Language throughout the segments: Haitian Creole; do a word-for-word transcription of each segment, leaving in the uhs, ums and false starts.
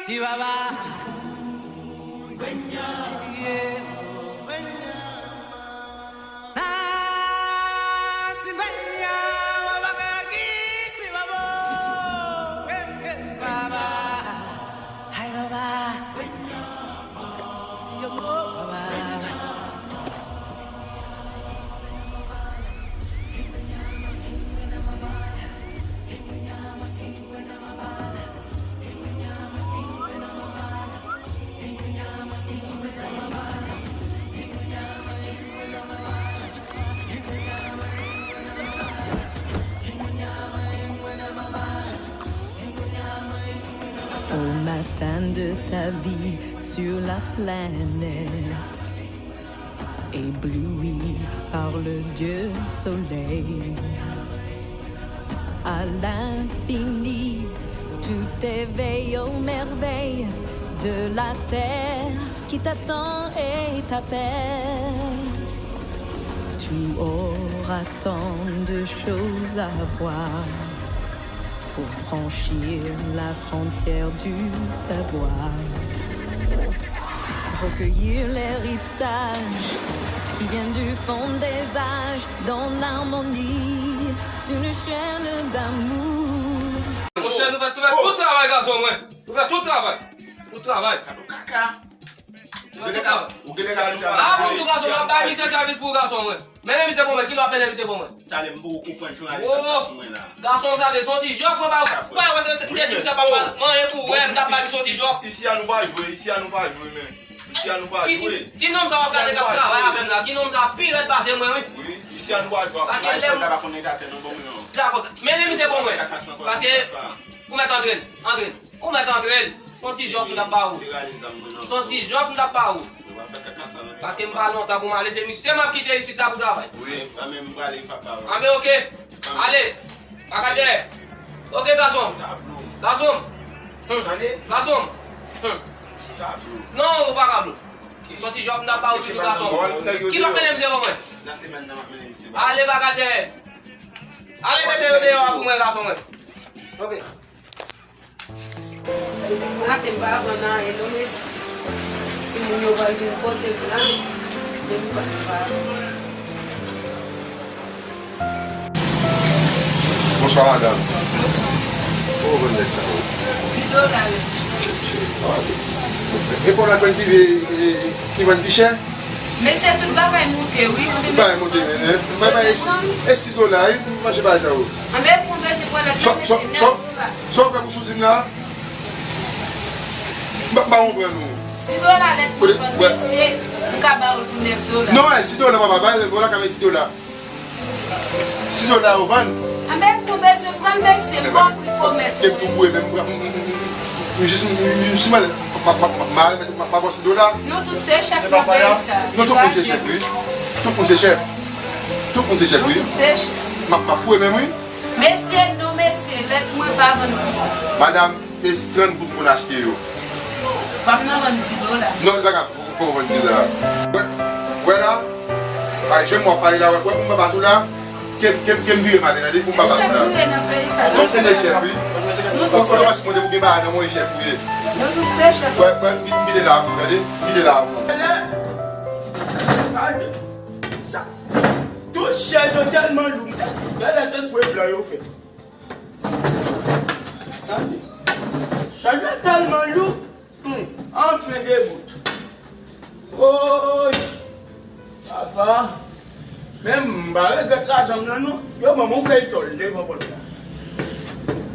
Ti baba. Yeah. Au matin de ta vie sur la planète, ébloui par le Dieu Soleil. À l'infini, tout éveille aux merveilles de la terre qui t'attend et t'appelle. Tu auras tant de choses à voir pour franchir la frontière du savoir. Recueillir l'héritage qui vient du fond des âges dans l'harmonie d'une chaîne d'amour. Monchè, nou fè, nou fè tout travay, gason mwen. Nou fè tout travay. Tout travay. Kaka. Ou gen lè ka, ou gen lè ka tou. Ah, bon, tou gason, m ap bay misye sèvis pou gason mwen. Men, men misye pou mwen, ki lè w ap mennen misye pou mwen? Talè m poko konprann jounalis ap sa sou mwen la. Gason sa vle son ti jòf, mwen ba ou. Mwen wè se te di misye pa mal. Mwen anyen pou wè, m t ap ba misye yon ti jòf. Isi a nou pa jwe, isi a nou pa jwe, men. Isi a nou pa jwe. Ti nonm sa w ap gade k ap travay avè m la, ti nonm sa pi rèd pase mwen, wi. Wi, isi a nou pa jwe. Paske lè m ta pa konnen gate non bon non. Dakò, mennen misye pou mwen. Paske ou mèt antre l, antre l. Ou mèt antre l. Son ti jòf m t ap ba ou. Se rale zam mwen nan. Son ti jòf m t ap ba ou. Yo pa fè kaka sa nan. Paske m pa lontan pou m ale, se misye m ap kite isit la pou travay. Wi, mwen menm m prale papa. Anben, oke. Ale. Bakadè. Oke, gason. Gason. Hmm. Gason. Hmm. Non, ou pa ka blou. Son ti jòf m t ap ba ou toujou, gason. Ki lòt mennen misye pou mwen? Nan semèn nan, m ap mennen misye. Ale, bakadè. Ale, mete yo deyò a pou mwen, gason mwen. Oke. Maten m pa vann anyen non, mesi. Timoun yo pral vin kote m la, men m vann pa. Bonswa, madanm. Bonswa. Kòman w vann nèg sa yo? Di dola yo. Ah, e pa w la jwenn ki, e, e, ki vann pi chè? Mesye, tout bagay moute, wi. Tout bagay moute, men, men, men, e si, e si dola, wi, pou manje bagay sa yo. Anben, pou mwen, se pwòblèm nan, mesye, nèf dola. Sa w fè pou Choudine la? M pa, m pa konprann ou. Di dola lèt mwen vann, mesye, m ka ba ou l pou nèf dola. Non, e si dola, papa, ba, ba la ka, men si dola. Si dola yo vann. Anben, pou bezwen pran, mesye, m pa pri komès mwen. E pou mwen menm, m, m, m, m, m, m, jis, m, m, m, si mwen, m, m, m, m, m, m, m, si dola. Nou tout se chèf nan peyi sa. Nou tout moun se chèf, wi. Tout moun se chèf. Tout moun se chèf, wi. Nou tout se chèf. M, m, m foure menm, wi. Mesye, non, mesye, lèt mwen pa vann konsa. Madanm, e si trant goud pou n achte yo? Pa m nan vann di dola. Non, li pa ka, pou, pou vann di dola. Wè, wè la, ay, jwenn mwen pale la, wè, wè, pou m pa bat ou la, ke, ke, ke m vire m ale, tande, pou m pa bat ou la. Chèf vire nan peyi sa. Tout se de chèf, wi. Nou tout se chèf. Fò, fò, fò, mande pou gen bagay nan mwen, chèf, wi. Nou tout se chèf. Wè, wè, m kite la pou, tande, m kite la pou. Tande, sa, tout chèz yo tèlman lou, gade se spre blan yo fè. Tande. Chèz yo tèlman lou. Hmm. Anfen debout. Woy. Papa. Men m pa regrèt lajan m nan non. Yo ban m yon fèy tòl devan pòt la.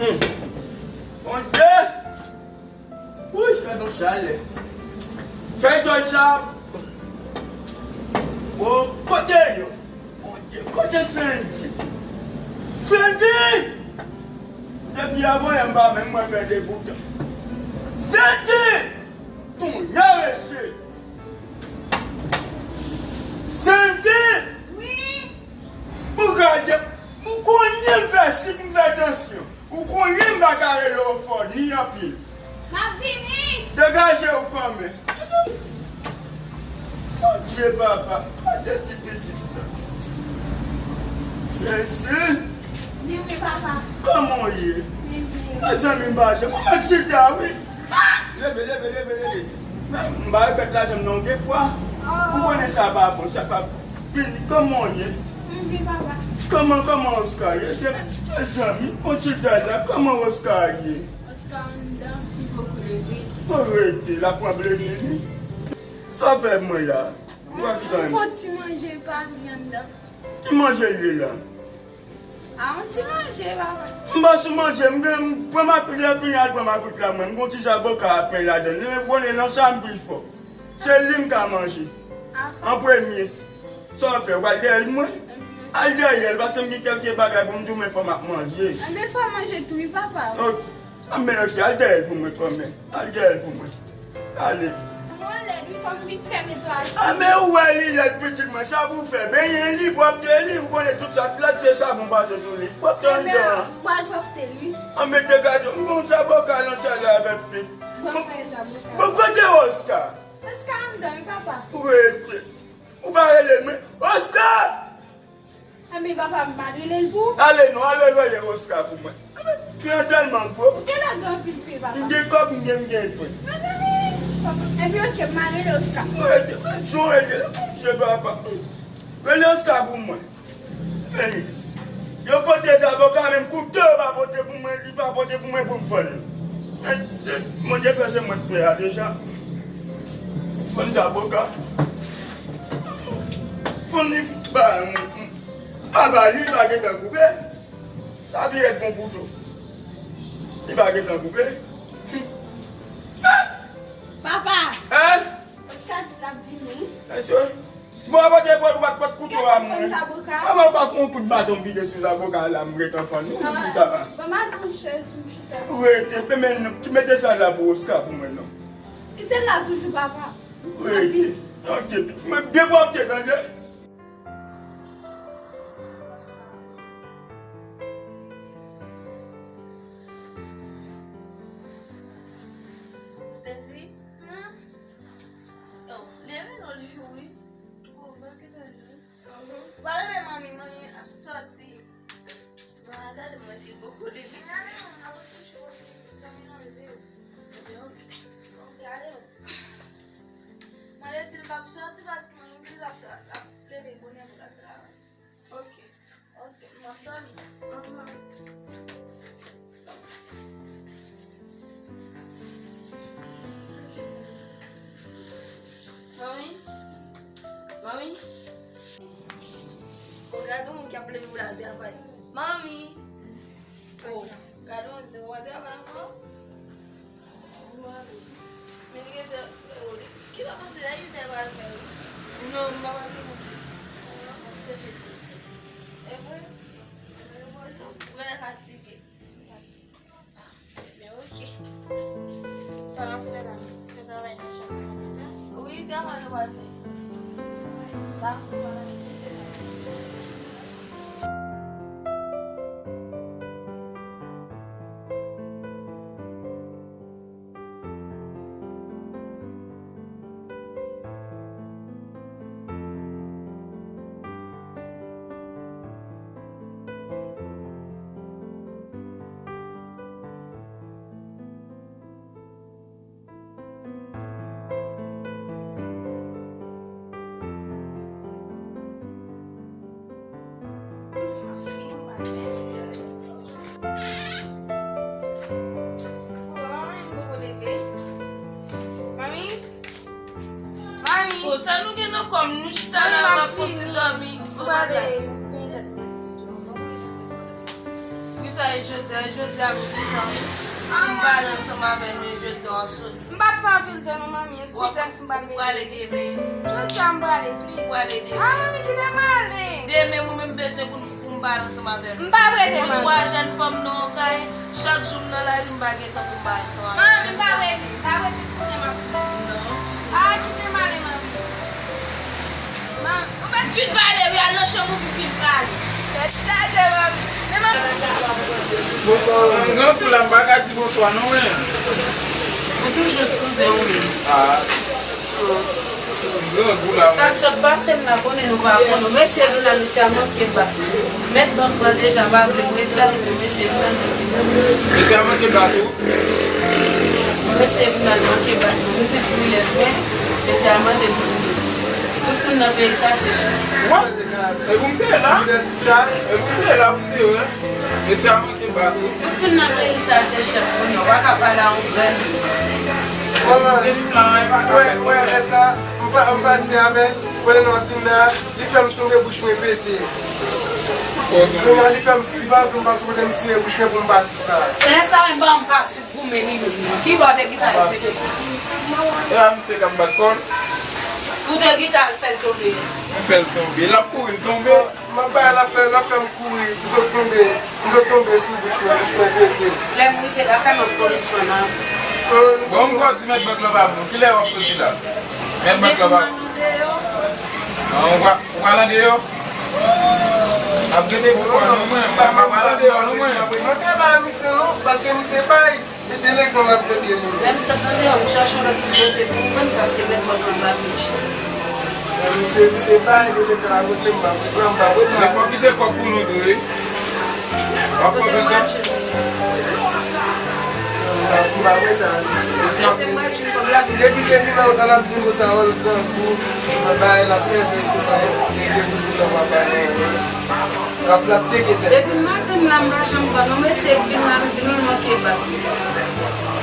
Hmm. Bondye. Woy, gad yon chalè. Fèy tòl sa. Wo, kote yo? Bondye, kote Sendy? Sendy! Depi avan yè m pa menm wè pè debout. Sendy! Touye mesye! Sendy! Wi? Ou gade, ou konnen m fè sik, m fè tansyon. Ou konnen m pa ka rele w fò ni anpil. M ap vini. Degaje w kanmenm. Bondye papa, gade ti pitit la. Jezi. Vini, papa. Kòman w ye? Vini. Mezanmi, m pa janm, mwen chita, wi. Ah! Leve, leve, leve, leve. M pa regrèt lajan m non, gen fwa. Ou konnen sa pa bon, sa pa bon. Vini, kòman w ye? M byen, papa. Kòman, kòman Oscar ye? Se mezanmi, on ti gad la, kòman Oscar ye? Oscar anndan, li poko leve. Bon, rete, l ap pran plezi li. Sa w fè mwen la? Ou pa chita. M fè yon ti manje pa li anndan. Ki manje l ye la? A, yon ti manje, papa. M pa sou manje, m gen, m pran makout la, fini al pran makout la, mwen. M gon ti zaboka ak pen ladan l. Li menm konnen nan sa m pi fò. Se li m ka manje. A. An premye. Sa w ap fè? W al dèyè l pou mwen? Al dèyè l, paske m gen kèlke bagay pou m di w, men fò m ap manje. Enben, fò w manje tou, wi, papa. Ok. Anben, ok, al dèyè l pou mwen kanmenm. Al dèyè l pou mwen. Ale. Mwen lèd, wi, fò m vin fèmen to a. A, men ou wè li lèd, pitit mwen, sa pou w fè? Benyen li, pwòpte li, ou konnen tout sa k lèd, se savon pase sou li. Pwòpte anndan an. Enben, m pral pwòpte l, wi. Anben, te gade, m gon zaboka nan sal la avèk pen. Bon, kote Oscar? Oscar anndan, wi, papa. Rete. Ou pa rele l, men. Oscar! Enben, papa, m pa rele l pou ou. Ale non, ale rele Oscar pou mwen. Anben, pen an tèlman gwo. Ou genlè gen anpil pen, papa. M gen kòb, m gen, m gen pen. Mezanmi, papa. Enben, ok, m a rele Oscar. Rete, men jan w rele l, monchè papa. Rele Oscar pou mwen. Men, yo pote zaboka, menm koute yo pa pote pou mwen, li pa pote pou mwen pou m fann li. Men, se, Bondye fè se mwen k pè a deja. Fann zaboka. Fann li ba, m, m, a ba li, li pa gentan koupe. Sa pi rèd gon kouto. Li pa gentan koupe. Papa! Hein? Oscar di l ap vini. Mesye, bon, avan te pran ou pa t pot kouto a mwen. Kòman ou pa pran yon kout baton m vide sou zaboka la, m ret anfan nou. Ban m al pran chèz m chita. Rete, men, men, ki mete sa la pou Oscar pou mwen non. Kite l la toujou, papa. Rete. Ok, men byen pwòpte, tande. Stacy? Yo, leve non, li jou, wi. Ou pa rele manmi, manmi ap sòti. Mwen gade mwen si l poko leve. Nan, nan, nan, ap kouche, ap kouche, nan, nan, leve. Leve, ok. Bon, gade w. Mande si l p ap sòti paske mwen menm di l ap, ap leve bonè pou l al travay. Ok. Ok, m ap dòmi. Manmi? Manmi? O, gade yon moun k ap leve pou l al travay. Manmi! O, gade yon zen w al travay ankò? Men li gentan, o, li, kilè w panse la, li gentan pral fè, wi. Non, m pa pral fè konsa. Ou nan konfyans. E vre? E vre, ou genlè fatige. Fatige. Men ok. Sa n ap fè la? Fè travay nan chanm nan deja? Wi, travay nou pral fè. Ba, nou pral fè sa. Manmi? Manmi? O, sa nou gen nan kò m? Nou chita la, n ap fè yon ti dòmi. Ou pale. Kisa e jodi a? Jodi a m kontan. M pale ansanm avè nou e jodi a w ap soti. M p ap fè anpil tan non, manmi. Yon ti brèf m pral mete. Ou prale demen? Jodi a m prale, please. Ou prale demen? A, manmi, kite m ale. Demen, mwen menm, m bezwen pou nou, pou m pale ansanm avè nou. M p ap rete, manmi. Nou twa jèn fanm nan yon kay, chak jou m nan lari, m pa gen tan pou m pale ansanm avè nou. Manmi, m p ap rete, m p ap rete, kounye a m ap vini. Non. A, kite m ale, manmi. Manmi, ou mèt fin pale, wi, al nan chanm ou, vin fin pale. Tèt chaje, manmi. Men manmi. Bonswa, manmi. Grangou la, m pa ka di bonswa, non, wi. Ou toujou sou zen ou menm. A. Grangou la, wi. Sa k sot pase m la, konnen nou pa konnen. Mesye vin la, mesye a manke bat. Mèt bank lan deja pa vle m ret la, epi mesye vin la. Mesye a manke bat ou? Mesye vin Manke bat nou, nou di tou lè vre, mesye a mande pou nou. Tout moun nan peyi sa se chèf. Wè, e pou m te la. E pou m te la pou m te wè. Mesye a manke bat nou. Tout moun nan peyi sa se chèf pou nou. W pa ka pale a yon grenn. Wè, wè, rès la, m pa, m pase avè, konnen nou ap vin la, li fè m tonbe bouch mwen pete. Kounye a li fè m siba pou m pa sou kote m siye bouch mwen pou m pa di sa. Lè sa menm ban m pa sou goumen li menm non. Ki bò te gentan al pete kò? E pa misye k ap bat kò l? Ou te gentan al fè l tonbe. M fè l tonbe. L ap kouri, l tonbe. M ap bay l ap fè, l ap fè m kouri. M sot tonbe. M sot tonbe sou bouch mwen, bouch mwen pete. Lè m rive la, fè m ap koresponn avè w. Bon, m kwè w di mèt bank lan pa bon. Kilè w ap soti la? Mèt bank lan pa bon. Non, ou pa, ou pral andeyò? M ap rete pou kò nou mwen, m pa, m pa pral andeyò nou mwen. Mwen ka ba misye non, paske misye bay, e delegan m ap rete li. Lè misye andeyò, m chache yon lòt ti kote pou mwen, paske mèt bank lan pa vin chè. Misye, misye bay, delegan la rete, m pa, m pa, m pa. Men fò kite kò pou nou tou, wi. W ap fè kontan. Depi, depi nan, nan ap di nou sa, w ap grangou, nan bay la fè vès, w bay, depi pou sa w ap bay. L ap, l ap teke tèt. Depi maten m la, m pa janm pran non, mesye k vin la, m di nou l manke bat.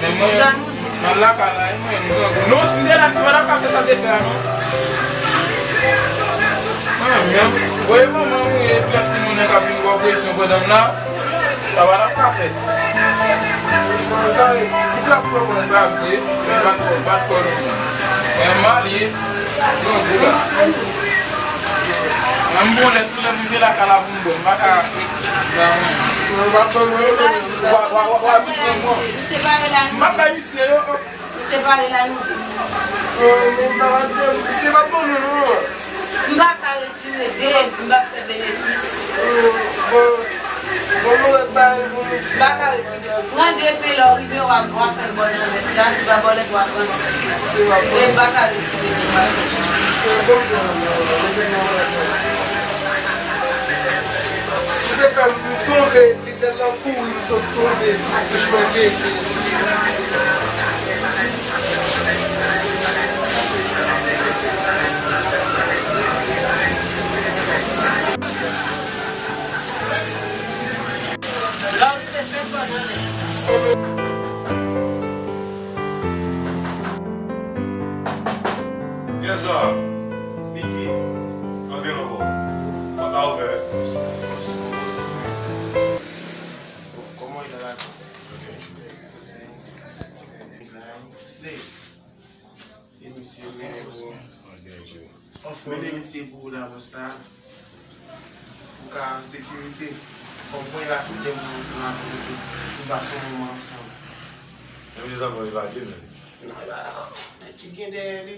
Men mwen, sa nou di. Nan lakay la, e mwen, m grangou. Non, si m te la, si w pa t ap ka fè sa w te fè a, non. Mwen menm, voye manman mwen, epi lòt timoun nan k ap vin ba w presyon pandan m la. Sa pa t ap ka fèt. Sa vre, bat kò, bat kò nou. Men mal ye, grangou la. Men m bon lè, tout lè m rive lakay la pou m bwè. M pa ka ret la, mwen. Wa, wa, wa, wa, wa, wa, wa, m pa bay misye yo. Separe la nou de. Se pa bon non. M pa ka retire de, m pa fè benefis. M pa ka retire. Pran de pen lè w rive w a, w a fè l bò nan lèt la, si pa bò lèt w a pran si. Men m pa ka retire de, m pa ka retire. Ou te fè m tonbe. Lè l ap kouri, m sot tonbe, bouch mwen pete. Yes, sir. Midi. Antre non, bro. Pòt la ouvè. Kòman w ye la? Ok. Se Ibrahim Slay. E misye mennen pou, mennen misye pou ou la, bòs la. Pou ka sekirite. Kòm mwen la, tout lè mwen ansanm avè w, nou pase yon moman ansanm. Menm se sa mwen evalye, men. Non, e pa nèg ki gen dèyè li.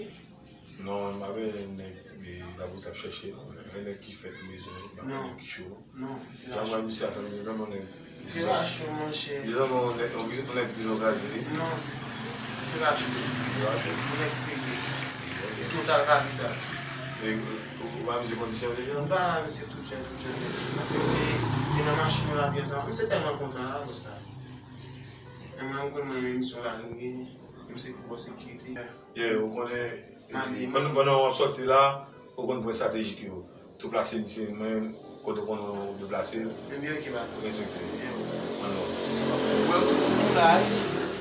Non, m pa bezwen nèg, e, lapolis ap chèche, non. Gen nèg ki fèt m bezwen, m pa nèg ki cho. Non, se pa cho. Misye a fè m bezwen, mon nèg. Se pa cho, monchè. Bezwen, mon nèg, yon prizon, yon nèg prizon kraze, wi. Non, se pa cho. Se pa cho. Yon nèg serye. Total kapital. E, ou, ou pa misye kondisyon deja? M pa la, misye tout jèn, tout jèn. Paske misye te nan machin yo la byen sa. Misye tèlman kontan la, konsa. Men mwen, m konn mwen menm misyon la, m gen, misye pou sekirite. Yeah, ou konnen, pandan, pandan w ap sòti la, ou konn pwen estratejik yo. Tou plase misye, mwen, kote w konnen w deplase. Ebyen, ok, pa. Respekte. Ann wè. Wè, ou tou la, wi.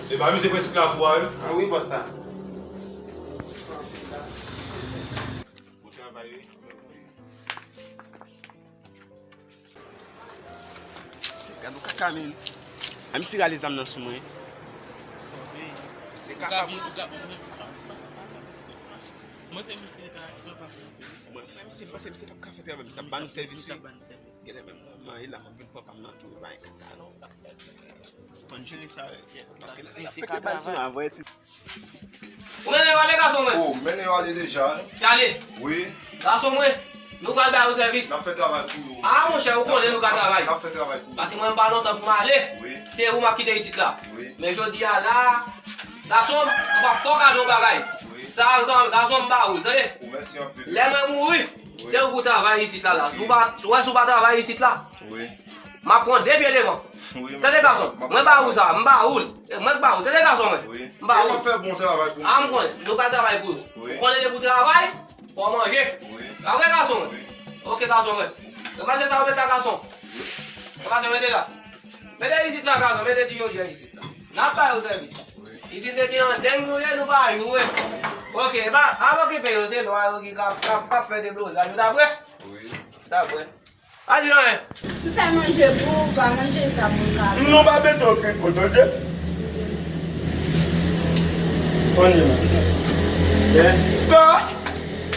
E pa misye prensip la pou a, wi. Ah wi, bòs la. Bon travay, wi. Gad yon kaka, men. A misye rale zam nan sou mwen. Misye kaka. Mwen se misye ta, mwen pa. Mwen, mwen, misye, m panse misye p ap ka fè travay, misye ap ba nou sèvis, wi. Genlè menm moman e la, m ap vin pran pa m nan tou, pa gen kaka, non. Fò n jere sa, wi. Paske l ap pete bal sou mwen, avè si. Ou mennen yo ale, gason mwen? Oh, mennen yo ale deja, wi. Ki ale? Wi. Gason mwen, nou pral ba yo sèvis. N ap fè travay pou nou. Ah, monchè, ou konnen nou ka travay. N ap fè travay pou nou. Paske mwen pa lontan pou m ale. Wi. Se ou m ap kite isit la. Wi. Men jodi a la, gason m, m p ap fè w kado yon bagay. Wi. Sa, gason m ba ou l, tande? Oh, mèsi anpil. Lè mwen mouri, wi, se ou pou travay isit la, la. Ok. Si w pa, si w wè si w pa travay isit la, wi, m ap pran de pye devan. Tande gason, mwen ba ou sa, m ba ou l. Mwen ba ou, tande gason mwen. M ba ou. A, m konnen, nou ka travay pou nou. Ou konnen depi w travay, fò w manje. Apre gason mwen. Ok gason mwen. Ranmase sa ou met la gason. Ranmase mete la. Mete isit la gason, mete ti jodi a isit la. N ap ba yo sèvis. Isit se ti nan deng nou ye, nou pa jwe. Ok, pa, pa okipe yo, se lwa yo ki k ap, k ap, k ap fè deblozay. Ou ta prè? Ou ta prè? Pa di anyen. M fè manje pou ou, pa manje sa pou m ka. Non, pa bezwen okipe w, tande? Kounye la. Ka,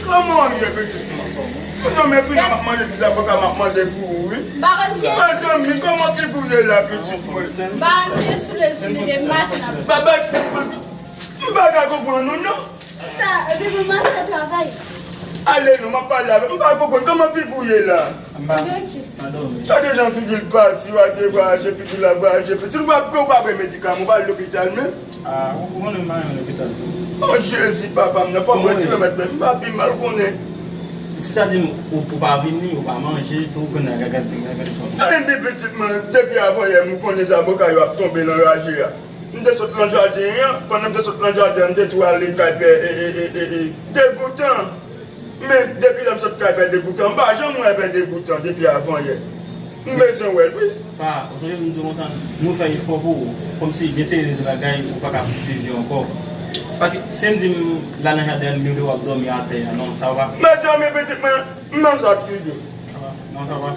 kòman w ye, pitit mwen? Non, men kounye a m ap mande ti zaboka, m ap mande pou ou, wi. M pa konn si. Mezanmi, kòman figi w ye la, pitit mwen? M pa konn si e soule l, soule depi maten ap. Babay, m pa ka konprann ou, non. Sa, epi mwen, m al fè travay. Ale non, m ap pale avè w. M pa konprann kòman figi w ye la. Tande jan figi l pati, w a te vwayaje, figi l ap vwayaje. Pitit ou pa, ou pa pran medikaman, ou pa al lopital menm. Ah, ou konnen m pa renmen lopital tou. Oh, Jezi, papa m nan, fò m retire mèt mwen. M pa pi mal, ou konnen. Si sa di m ou, ou pa vini, ou pa manje, tou ou konnen gagad, gagad, gagad. Enben, pitit mwen, depi avanyè, m konnen zaboka yo ap tonbe nan raje a. M te sot nan jaden an, pandan m te sot nan jaden an, m te tou ale kay pè, e, e, e, e, e, Degoutan. Men, depi lè m sot kay pè Degoutan, m pa janm wè pè Degoutan depi avanyè. M bezwen wè l, wi. Pa, ou sonje m di w konsa, nou fè efò pou ou. Kòmsi gen seri de bagay ou pa ka viv yo ankò. Paske si m di m la nan jaden an, m rive w ap dòmi atè a, non, sa w pa. Mezanmi, pitit mwen, m nan sa k rive. Sa w pa, non, sa w pa.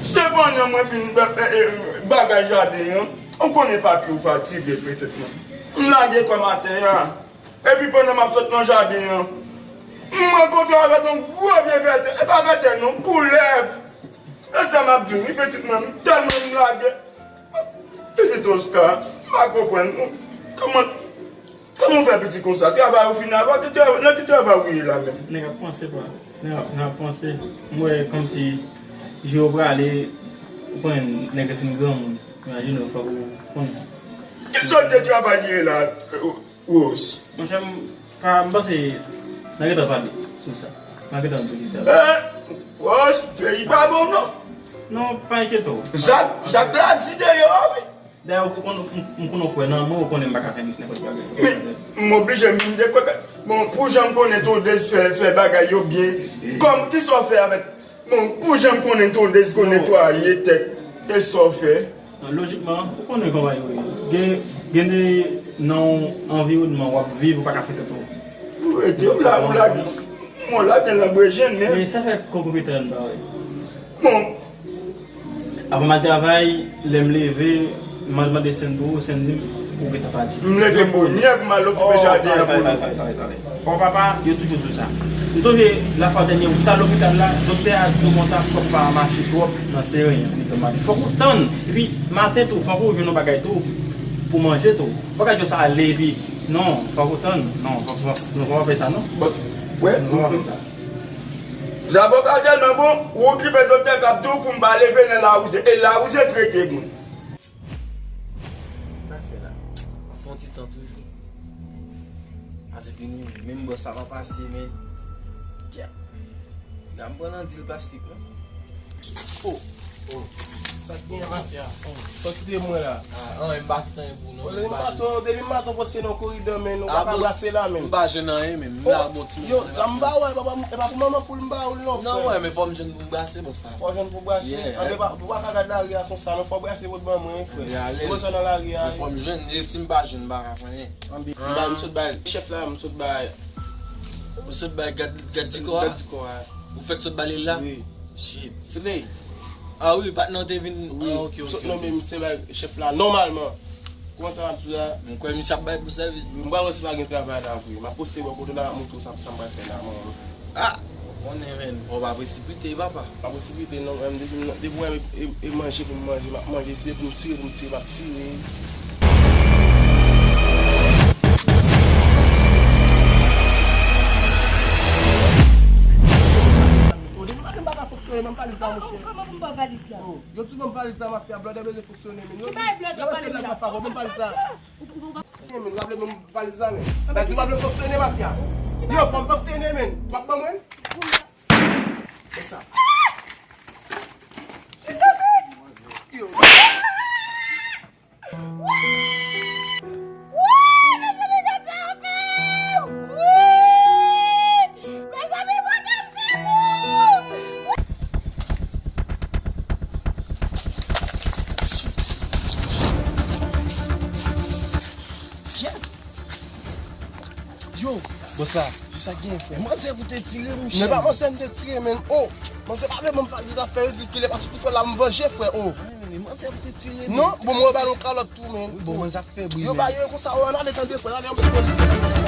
Sepandan, mwen fin ba-, e, e, bagay jaden an. Ou konnen papi ou fatige, pitit mwen. M lage kò m atè a. Epi pandan m ap sot nan jaden an, m rankontre avèk yon gwo vye vètè. E pa vètè non, koulèv. E sa m ap di w, wi, pitit mwen, m tèlman m lage. Pitit Oscar, m pa konprann. Kòman, kòman w fè piti konsa? Travay ou fini avè w? Ki travay, nan ki travay ou ye la menm? Nèg ap panse, pa. Nèg ap, nèg ap panse. M wè kòmsi jou yo prale, ou konnen nèg yo fin granmoun. Imajine w, fòk ou konn. Ki sòt de travay li ye la, Rose? Monchè, m pa, m panse n a gentan pale sou sa. N a gentan tou di sa. Eh, Rose, peyi pa bon non. Non, pa enkyete w. Zak, Zak la di deyò a, wi. Dayè, ou konn, m, m konn ou kwè nan mwen, ou konnen m pa ka fè nenpòt bagay. Men, m oblije m vin dekwè. Bon, pou jan m konnen Tondez fè, fè bagay yo byen, kòm ki sa w fè avèk Bon, pou jan m konnen Tondez konn netwaye tèt, e sa w fè? Non, lojikman, ou konnen kòman yo ye. Gen, gen de nan yon anviwònman w ap viv, ou pa ka fè tèt ou. Ou rete, ou la, ou lage. Mwen lage nan brejèn, men. Men sa fè kòkopetè an pa wè. Bon. Avan m al travay, lè m leve, m al mande Sen pou ou, Sen di m ou gentan pati. M leve bonyè pou m al okipe jaden an pou nou. Bon, papa, yo toujou di w sa. M sonje lafwa dènye ou t al lopital la, doktè a di w konsa fòk ou pa mache twòp nan seren an, li te mande. Fòk ou tann. Epi, maten tou, fòk ou jwenn yon bagay tou pou manje tou. Ou pa ka jis ale epi, non, fòk ou tann. Non, fòk, fòk, nou pa fè sa, non. Bòs, wè, nou pa fè sa. Zaboka tèlman bon, ou okipe doktè k ap di w pou m pa leve nan lawouze. E lawouze trete moun. Sa fè la. Fè yon ti tan toujou. Pase fini, menm bòs sa pa pase, men. Kè. Gade m pran nan dil plastik, non. Oh, oh. Sa k gen, mafya? Sa w kite mwen la? Ah, anyen, m pa kite anyen pou ou, non. Depi maten, depi maten, w poste nan koridò, men nou pa ka brase la, men. M pa jwenn anyen, men. M la, bon, ti yo, sa m pa wè, e pa pou manman poul m ba ou l non, frè. Non, wè, men fò m jwenn pou m brase, bon, sa. Fò jwenn pou brase. Anben, pa, ou pa ka gad lari a konsa, non, fò brase pou ban mwen, frè. Ou bezwen nan lari a. Fò m jwenn, e si m pa jwenn, m pa ka fè anyen. Anben, m ba, m sot bay chèf la, m sot bay. Ou sot bay gad, gad di kò a? Gad di kò a. Ou fèk sot bay li la? Wi. Shit. Slay. Ah wi, patnè w te vin. Wi, ah, ok, ok, sot nonmen misye bay chèf la, nòmalman. Kòman sa m ap di la? M kwè misye ap bay bon sèvis. M pa wè si pa gen travay la vre. M ap poste bò kote w la, m ap montre w sa, sa m pral fè la, manman. Ah! Ou konnen, men, fò w pa presipite, papa. Pa presipite, non, men depi, depi w wè e, e, e manje pou m manje, m ap manje, si se pou m tire, pou m tire, m ap tire. Oh, depi maten m pa ka fonksyone, ban m valiz la, monchè. Kòman pou m ba w valiz la? Oh, yo di ban m valiz la, mafya, blòdè bezwen fonksyone, men. Ki bay blòdè pale m la? Ban m valiz la. Ou, ou, ou, men, w ap leve m valiz la, men. Mèt di w ap leve fonksyone, mafya. Yo, fò m fonksyone, men. W ap ban mwen? Konsa. Yo. Yo, bòs la, kisa k gen, frè? Manzè pou te tire, monchè. Men pa manzè m te tire, menn. Oh, manzè pa vle ban m pale zafè ridikil, e pa soti fè la m vanje, frè. Oh. Manzè pou te tire. Non, bon, mwen ba nou kalòt tou, menn. Bon, manzè ap fè bri. Yo ba yo konsa, oh, ann ale tande, frè, ann ale yon ti polis.